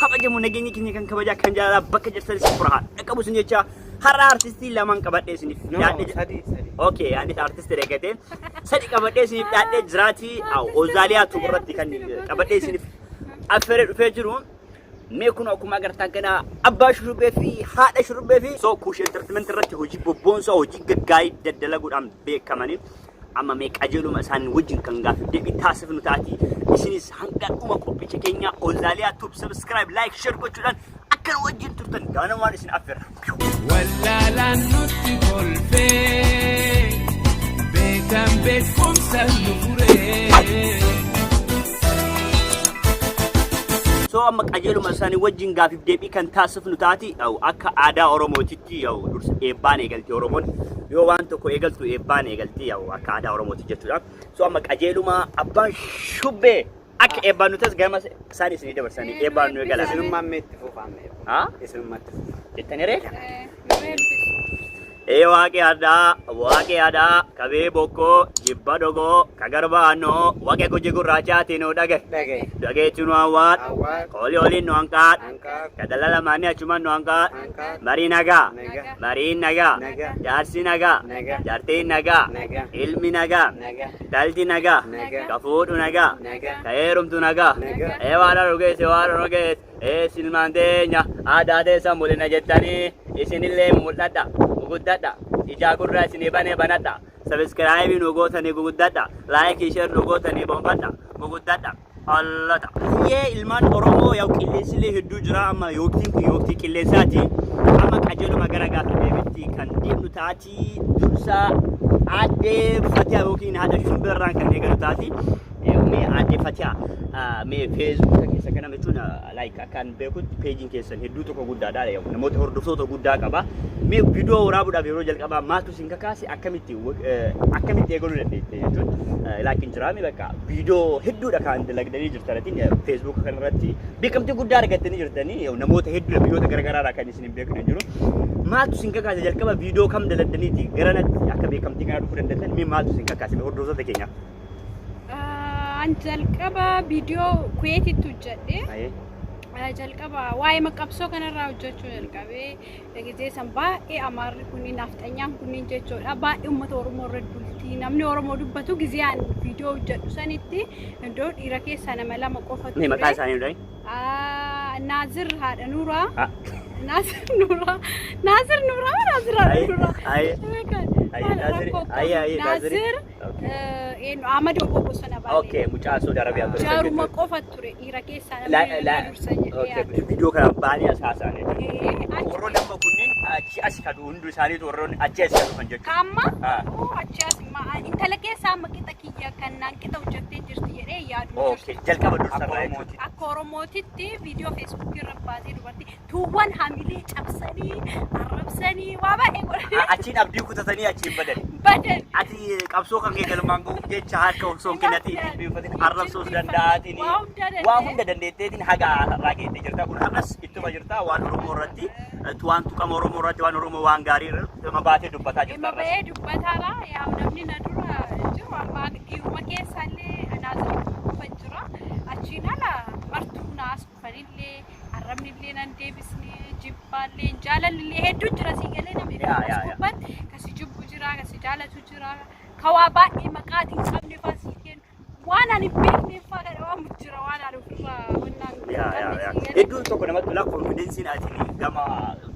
Kabajamu nageenyi keenya kan kabajaa kan jaalalaa bakka jirtan isin bira haa dhaqqabu isin jecha har'a artistii lamaan qabadhee isiniif No, dhiyaadhee jira. sadi sadi. Okay, anis artistii eegatee sadi qabadhee isiniif dhiyaadhee jiraatii Ozaaliyaa Tuub irratti kan qabadhee isiniif affeeree dhufee jiru. Mee kun akkuma agartan kana abbaa shurrubbee fi haadha shurrubbee fi so Kuush Entertainment irratti hojii bobboonsaa hojii gaggaarii daddalaguudhaan beekamanii amma mee qajeeluma isaan wajjin kan gaaffiif deebii taasifnu taati. Isinis hanga dhuma qophicha keenya Ozaaliyaa Tube subscribe, like, share gochuudhaan akka nu wajjin turtan ganamaan isin affeerra. Wallaalaan nutti kolfee beekan beekumsa nu furee. So amma qajeeluma isaanii wajjin gaafiif deebii kan taasifnu taati akka aadaa Oromootitti dursa eebbaan eegalti Oromoon yoo waan tokko eegaltu eebbaan eegalti akka aadaa Oromooti jechuudha. So amma qajeeluma abbaan shubbee akka eebbaan nuti gama isaan isinii dabarsanii eebbaan nu eegala. Isinummaan mee itti fufaa mee? Haa? Isinummaatti fufaa. Jettanii ree? Ee waaqi aadaa, waaqi aadaa, kabee bokkoo, jibba dhogoo, kagarbaannoo, waaqe guji gurraachaatiin nu dhagaye. Dhagaye. Dhageetti nu hawwaat, Hawwaat. qoolii oliin nu hanqaat, Hanqaat. kadala lamaanii achumaan nu hanqaat, Hanqaat. marii nagaa, Nagaa. mariin nagaa, Nagaa. jaarsi nagaa, Nagaa. jaartiin nagaa, Nagaa. ilmi nagaa, Nagaa. intalti nagaa, Nagaa. ka fuudhu nagaa, Nagaa. ka heerumtu nagaa, Nagaa. ee waan dhugeesse waan dhugeesse, ee silmaan teenya aadaa teessan mul'ina jettanii isinillee mul'adha, guguddadha, ijaa gurraa isinii banee banadha, subscribe nu gootanii guguddadha, like share nu gootanii boonfadha, guguddadha. Allata. Biyyee ilmaan Oromoo yaa'u qilleensillee hedduu jira amma yooktiin kun yooktii qilleensaati. Amma qajeeluma gara gaafa deebitti kan deemnu taati dursa aaddee Fatiyaa yookiin haadha Shumbirraan kan eegalu taati. Mee aaddee Fatiyaa mee feesbuuka keessa kana jechuun like akkaan beekutti peejiin keessan hedduu tokko guddaadha. Namoota hordoftoota guddaa qaba. Mee viidiyoo waraabuudhaaf yeroo jalqabaa maaltu isin kakaase akkamitti akkamitti eegaluu dandeette jechuun like hin jiraame bakka viidiyoo hedduudha kan dalagdanii jirtaniin feesbuuka kanarratti beekamtii guddaa argattanii jirtanii namoota hedduudha biyyoota garaagaraarraa kan isin hin beekne hin jiru. Maaltu isin kakaase jalqaba viidiyoo kam daladdaniiti garanatti akka beekamtii kana dhufuu dandeettan mee maaltu isin kakaase mee hordoftoota keenyaaf? An jalqaba viidiyoo Kuweetitti hojjedhe. Ayee. Jalqaba waa'ee qabsoo kanarraa hojjechuu jalqabee gizee san baay'ee Amaarri kunniin nafxanyaan kunniin jechuudha baay'ee uummata Oromoo irra dulti namni Oromoo dubbatu gizee an viidiyoo hojjedhu sanitti iddoo dhiira keessaa nama lama qofa Mee maqaa isaanii nu dhahi. Naazir haadha Nuuraa. Ah. Naazir Nuuraa. Naazir Nuuraa moo Naazir haadha Aye, Nuuraa? aye. Aye, Naazir, aye, aye, Naazir. Naazir eenyu Ahmad Obbo Bosona Baalee. Okay, mucaa Saudi Arabiyaa ture. Jaaruma qofa ture dhiira keessaa namni nama dursa jedhee Okay, yaada. viidiyoo kana baanii as haasa'an jechuudha. Warroonni amma kunniin achi as kan hundi isaaniitu warroonni achi as kan dhufan jechuudha. Kaamma Ah. oo achi as intala keessaa amma qixa kiyya kan naan qixa hojjettee jirti jedhee yaadu Okay, jalqaba dursa Akka irraa Oromootti. jechuudha. Akka Oromootitti viidiyoo Feesbuukii irra baasee dubartii tuuwwan hamilee cabsanii arrabsanii waa baay'ee godhanii Achiin abdii kutatanii achiin badan. badan. Ati qabsoo kan kee galmaan gahuuf jecha harka osoo hin kennatiin jilbeenfatin arrabsuus danda'aatiin Waa hunda danda'e. waa hunda dandeetteetiin haga har'aa geettee jirta. Kun har'as ittuma jirta waan Oromoo irratti waan tuqama Oromoo irratti waan Oromoo waan gaarii irratti dhimma baatee dubbataa jirta Dhimma har'as. ba'ee dubbataara yaa namni na dura jiru amma dhiiruma keessaallee Naaziriin qofa jira. Achiin ala martuu naas dhufanillee arrabnillee nan deebisne jibbaallee jaalalillee hedduu jira sii galee namni Yaa, yaa, yaa. gubbaatti kasi jibbu jira kasi jaalatu jira ka waa baay'ee maqaatiin qabne faa sii kennu waan ani hin beekne faa kan waamu jira waan ani ofirraa wannaan Yaa, yaa, yaa. qabne sii galee. Hedduun tokko namatti tola konfidensiin ati gama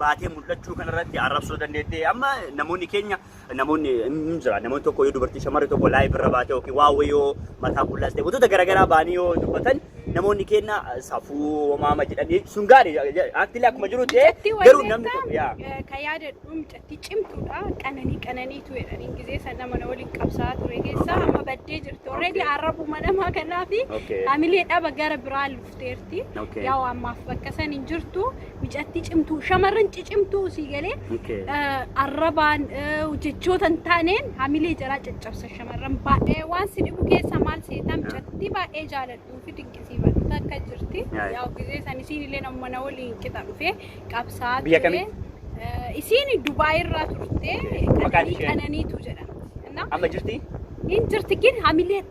baatee mul'achuu kanarratti arrabsoo dandeettee amma namoonni keenya namoonni hin jira namoonni tokko yoo dubartii shamarri tokko live irra baatee yookiin waa wayii yoo mataa qullaas ta'e wantoota garaagaraa ba'anii yoo dubbatan namoonni keenya safuu homaama jedhanii sun gaarii aktillee akkuma jiru ta'e Mucattii garuu namni wayii tokko yaa kan yaadadhu mucattii cimtuudha qananii qananiitu jedhaniin gizee san nama na waliin qabsaa ture keessa amma baddee jirti already arrabuma namaa kanaafi hamilee dhaba gara biraa lufteerti. Yaa ammaaf bakka san hin jirtu micattii cimtuu shamarran cicimtuu sii galee arrabaan jechoota hin taaneen hamilee jaraa caccabsa shamarran baay'ee waan si dhibu keessa maal seetaa micattii baay'ee jaaladhuu fi dinqisiifadhu takka jirti. Yaa gizee san isiin illee namuma na waliin qixa dhufee qabsaa Biyya ture. kamitti? Isiin Dubaay irraa turte Maqaan qananii ishee? qananiitu jedhamti. Amma jirti? Hin jirti gin hamilee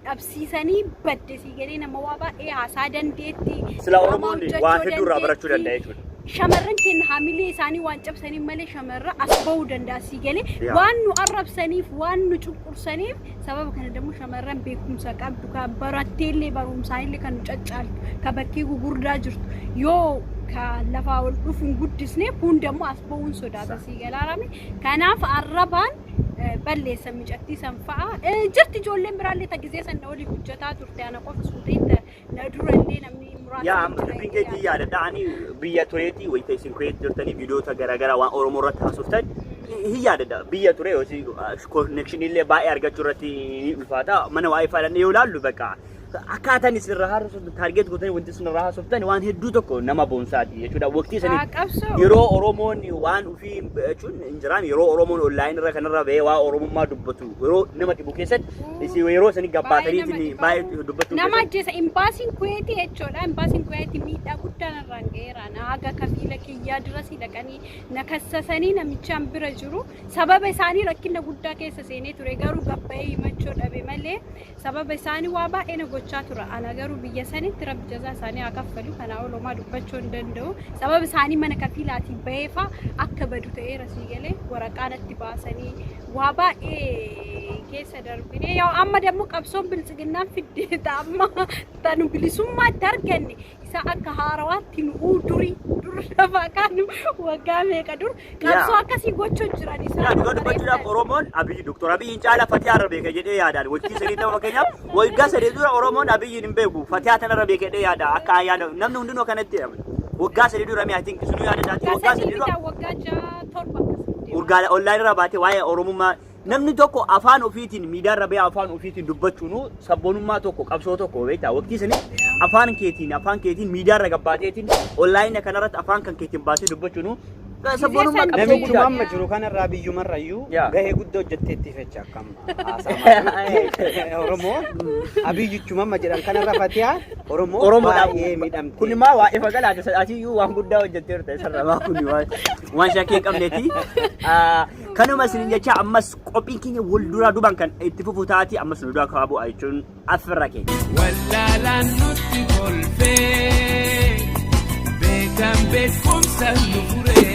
dhabsiisanii badde sii galee nama waa baay'ee haasaa dandeetti. Sila Diraamaa Oromoon hojjechuu waan hedduu irraa barachuu dandeetti. danda'a jechuudha. Shamarran keenya hamilee isaanii waan cabsaniif malee shamarran as bahuu danda'a sii galee waan nu arrabsaniif waan nu cunqursaniif sababa kana dammoo shamarran beekumsa qabdu ka baratteellee barumsaanillee kan nu caccaaltu ka bakkee gugurdaa jirtu yoo ka lafaa ol dhufu hin guddisne kun dammoo as bahuun sodaata sii galaarame kanaaf arrabaan balleessan micattii san fa'a. Jirti ijoolleen biraallee ta gizee san na waliin hojjetaa turte ana qofa osoo hin ta'in na durallee namni muraasni Yaa amma jira dubbiin jedhee keetii yaada. yaadadha. Ani biyya tureeti wayita isin Kuweet jirtanii viidiyoota garaagaraa waan Oromoo irratti haasoftan hin yaadadha. Biyya ture yoosi connection illee baay'ee argachuu irratti ni ulfaata. Mana waa'ee faadhannee yoo ilaallu bakka akkaataan isin irraa haasoftan target gootanii wanti isin irraa haasoftan waan hedduu tokko nama boonsaati jechuudha. Waqtii Haa sanitti qabsoo. yeroo Oromoon waan ofii jechuun hin jiraan yeroo Oromoon online irra kanarra bahee waa Oromummaa dubbatu yeroo nama dhibu keessatti isin yeroo sanii Baay'ee nama gabbaataniitiin dhiba. baay'ee dubbachuu Nama keessatti ajjeesa imbaasiin Kuweetii jechuudha. Imbaasiin Kuweetii miidhaa guddaan irraan ga'eera. Na haga kafiila kiyyaa dirasii dhaqanii na kassasanii namichaan bira jiru. Sababa isaanii rakkina guddaa keessa seenee ture garuu gabbayee himachuu dhabe malee sababa isaanii waa baay'ee na gochaa tura. Ana garuu biyya sanitti rabbi jazaa isaanii haa kaffalu. Kanaa ol homaa dubbachuu hin danda'u. Sababa isaanii mana kafiilaatii baheefa akka badu ta'eera sii galee waraqaa natti baasanii waa baay'ee keessa darbine. Yaa amma dammoo qabsoon biltsiginnaan fidde amma tanu bilisummaatti arganne isa akka haarawaatti nu durii dur lafaa kaanu waggaa meeqa dur qabsoo akkasii gochuu jiran Yaa isaan dhugaa dubbachuudhaaf Oromoon Abiyyi Doktor Abiyyiin caala Fatihaa irra beeka jedhee yaadaan waqtii sadii ta'u fakkeenyaaf waggaa 3 dura Oromoon Abiyyiin hin beeku Fatihaa tanarra beeka jedhee yaada akka yaada namni hundinuu kanatti waggaa 3 dura mee I think isinuu yaadataati Waggaa waggaa 3 3 dura bitaa waggaa 6 7 akkasii deema. urgaa online irra baatee waa'ee Oromummaa namni tokko afaan ofiitiin miidiyaa irra bahee afaan ofiitiin dubbachuun sabboonummaa tokko qabsoo tokko beektaa waqtii sanii afaan keetiin miidiyaa irra gabbaateetiin online kanarratti afaan kan keetiin baasee dubbachuun sabboonummaa san qabsoo Namichuma guddaadha. amma jiru kanarraa biyyumarrayyuu gahee guddaa hojjetteetti fecha akka amma haasaa Oromoo Abiyyichuma amma jedhan kanarra Fatihaa Oromoo Oromoodhaaf baay'ee miidhamte. Kun immoo waa ifa galaata atiyyuu waan guddaa hojjetteerta isarra maa kun waan shakkii hin qabneeti. Kanuma isinin jecha ammas qophiin keenya wal duraa duubaan kan itti fufu taati ammas nu duraa kaa'aa bu'a jechuun affirra keenya. Wallaalaan nutti kolfee beekan beekumsa nu furee.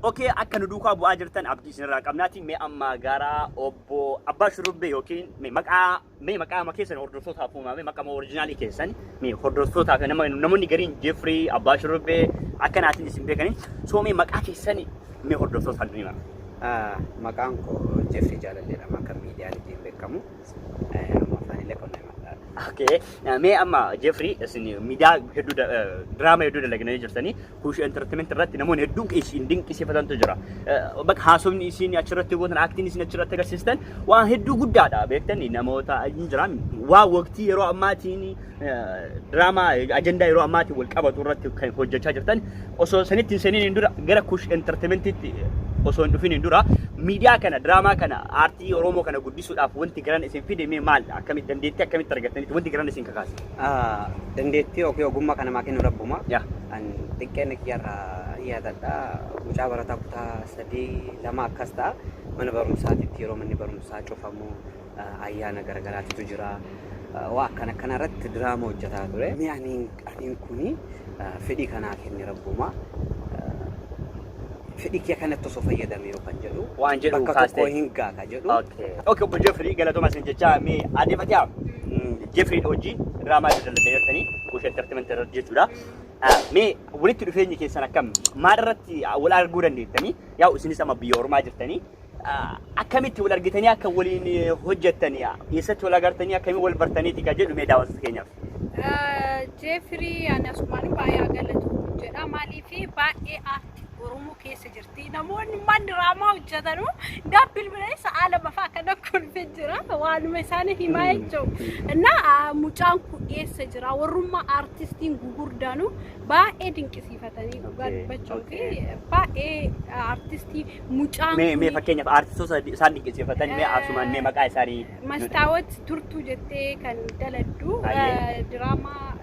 Okay, akka nu duukaa bu'aa jirtan abdii isinirraa qabnaati. Mee amma gara obbo Abbaa Shurrubbee yookiin mee maqaa mee maqaa amma keessan hordoftootaaf uumaa mee maqaa originalii keessan mee hordoftootaaf namoonni gariin Jeffrey Abbaa Shurrubbee akkanaatiin isin beekanii so mee maqaa keessan mee hordoftootaaf nu himaa. Maqaan koo Jeffrey Jaalallee jedhama kan miidiyaan ittiin beekamu. Amma afaan illee qonna himadha. Okay, mee amma Jeffrey isin miidiyaa hedduu diraama hedduu dalagnanii jirtanii Kuush Entertainment irratti namoonni hedduun isin dinqisiifatantu jira. Bakka haasofni isin achirratti gootan actiin isin achirratti agarsiistan waan hedduu guddaadha beektanii namoota hin jiran waa waqtii yeroo ammaatiin diraamaa ajandaa yeroo ammaatiin wal qabatu irratti kan hojjechaa jirtan osoo sanitti hin seeniin dura gara Kuush Entertainmentitti osoo hin dhufin dura miidiyaa kana diraamaa kana aartii Oromoo kana guddisuudhaaf wanti garan isin fide mee maal akkamitti dandeettii akkamitti argattanitti wanti garan isin kakaase? Dandeettii yookiin ogummaa kana namaa kennu rabbuma. An xiqqeen kiyyarraa yaadadha. Mucaa barataa kutaa 3 2 akkas ta'a. Mana barumsaatitti yeroo manni barumsaa cufamu ayyaana garagaraatitu jira. Waa akkana akkana irratti diraama hojjetaa ture. Mee aniin kuni fedhii kanaa kenne rabbuma. Fedhii kiyya kanatti osoo fayyadame yoo kan jedhu Waan jedhu bakka kaastee. tokko hin gaa ka jedhu. Okay. Okay, obbo Jeffrey galatooma isin jecha mee Aadde Fatihaa Jeffrey wajjin diraamaa dalagdanii jirtanii Kuush Entertainment irratti jechuudha. Mee walitti dhufeenyi keessan akkam maal irratti wal arguu dandeettanii yaa isinis amma biyya ormaa jirtanii akkamitti wal argitanii akka waliin hojjettanii eessatti wal agartanii akkamiin wal bartaniiti kan jedhu mee daawwattoota keenyaaf. Jeffrey ani asumaan baay'ee galatu jedha maaliif baay'ee aartii Oromoo keessa jirti. Namoonni man diraamaa hojjetanu bilbila sa'a 2 fa'aa kana kolfee jira. Waanuma isaan himaa jechuudha. Innaa mucaan kun eessa jira? Warrummaa aartistiin gugurdaanu baay'ee dinqisiifatanii dhugaa dubbachuu fi baay'ee aartistii mucaan Mee mee fakkeenyaaf aartistoota isaan dinqisiifatan mee asumaan mee maqaa isaanii. Mastaawot Turtuu jettee kan daladdu diraamaa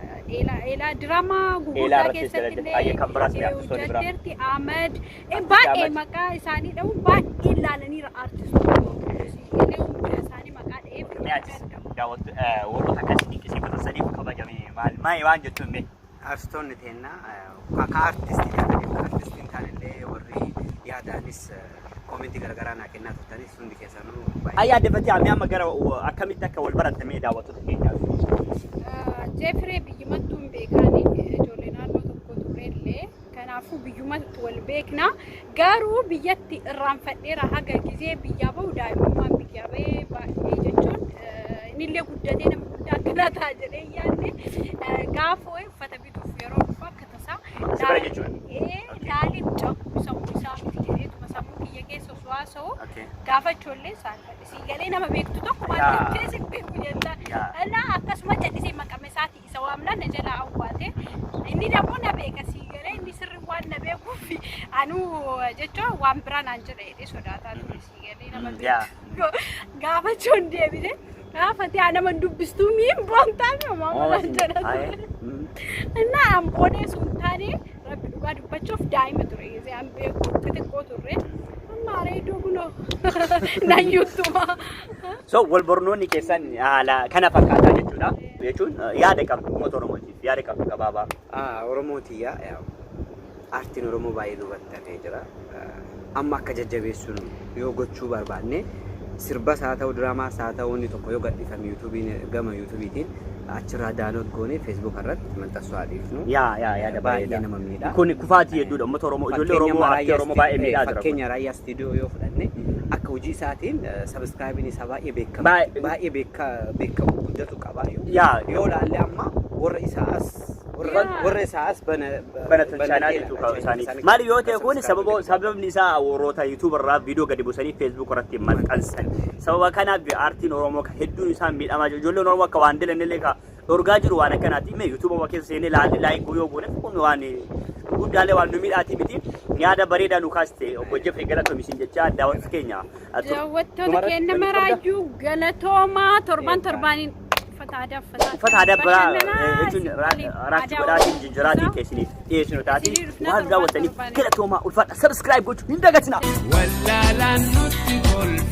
Eelaa diraamaa Eelaa gugurdaa irrattis keessatti dalagde. illee Ayyee, kan biraas mee artistoonni biraa? hojjetteerti. Ahmad Artist baay'ee Ahmad. maqaa isaanii dhahuun baay'ee ilaalaniira artistoota Oromoo. Illee hunda isaanii maqaa dha'ee Mee atis daawwattu warroota akkasii dinqisiifatan saniif kabajame maal maal waan jettuun mee? Artistoonni teenna akka artistii taataniif akka artistii hin taane illee warri yaadaanis koomentii garaagaraa naa kennaa turtanis hundi keessanuu baay'ee. Ayyaa addeffattee mee amma gara akkamitti akka wal barattamee daawwattoota keenyaaf. Jeefiree biyyumattuu hin beekaani ijoollee naannoo tokko turrellee kanaafuu biyyumatti wal beekna garuu biyyatti irraanfadheera haga gizee biyyaa bahu daa'imummaan biyyaa bahee baay'ee jechuun innillee guddatee nama guddaa akkanaa ta'a jedhee hin yaadne gaafa wayii uffata bituuf yeroo dhufu akka tasaa Si bira jechuudha? Laalee mucaan kun sammuu isaa miti jedheetuma sammuu kiyya keessa osoo haasa'u gaafa ijoollee saalfadhe sii galee nama beektu tokko maal jettee si beeku jetta. Innaa akkasuma callisee maqama isaatii isa waamnaan na jalaa awwaate. Inni dammoo na beeka sii galee inni sirri waan na beekuuf anuu jechuun waan biraa naan jedha jedhee sodaataa ture sii galee nama beeku. Gaafa ijoon deebite gaafa tiyaa nama hin dubbistuu miin boontaa mi homaa naan jedha ture. Innaa an boodee sun taane Rabbi dhugaa dubbachuuf daa'ima ture gisee an beeku xixiqqoo turre. Amma areedoo kunoo nan yuttuma. So wal barnoonni keessan haala kana fakkaataa jechuudha. Jechuun yaada qabdu uummata Oromootiif yaada qabdu gabaabaa. Oromoo tiyya aartiin Oromoo baay'ee duubatti hafee jira. Amma akka jajjabeessinu yoo gochuu barbaanne sirbas haa ta'u diraamaas haa ta'u inni tokko yoo gadhiifame yuutuubiin gama yuutuubiitiin achirraa daanoot goonee feesbuuk irratti maxxansuu haa dhiifnu. Yaa yaa yaada Baay'ee bareeda. nama miidha. Kun kufaatii hedduudha uummata Oromoo ijoollee Oromoo aartii Oromoo baay'ee miidhaa jira. kun. Fakkeenya Raayyaa Istiidiyoo yoo fudhanne akka hojii isaatiin sabiskiraayibiin isaa baay'ee beekama. Baay'ee beekamu guddatu qaba. Yaa. Yoo laalle amma warra isaa as warra warra isaa as bana banatan chaanaalii tuukaa isaanii. Maali yoo ta'e kun sababa sababni isaa warroota YouTube irraa viidiyoo gadi buusanii Facebook irratti maxxansan. Sababa kanaaf aartiin Oromoo kan hedduun isaa miidhamaa jiru. Ijoolleen Oromoo akka waan dilan illee ka dhorgaa jiru waan akkanaati. Mee YouTube uma keessa seenee laalli laayik yoo goone kun waan guddaalee waan nu miidhaatii miti. Yaada bareedaa nu kaaste obbo Jeffrey galatoomi isin jecha daawwattoota keenya. Daawwattoota keenya maraayyuu galatoomaa torban torbaaniin uffata aadaa uffataa. Uffata aadaa biraa Bashannanaa jechuun isin waliin raachuu aadaa godhaatiin Oromoo jijjiiraatiin keessiniif dhiyeessinu taati. Isinii dhufna Waan torbaan daawwattaniif torbaaniin. galatoomaa ulfaadha. Subscribe gochuu hin dagatinaa. Wallaalaan nutti kolfee.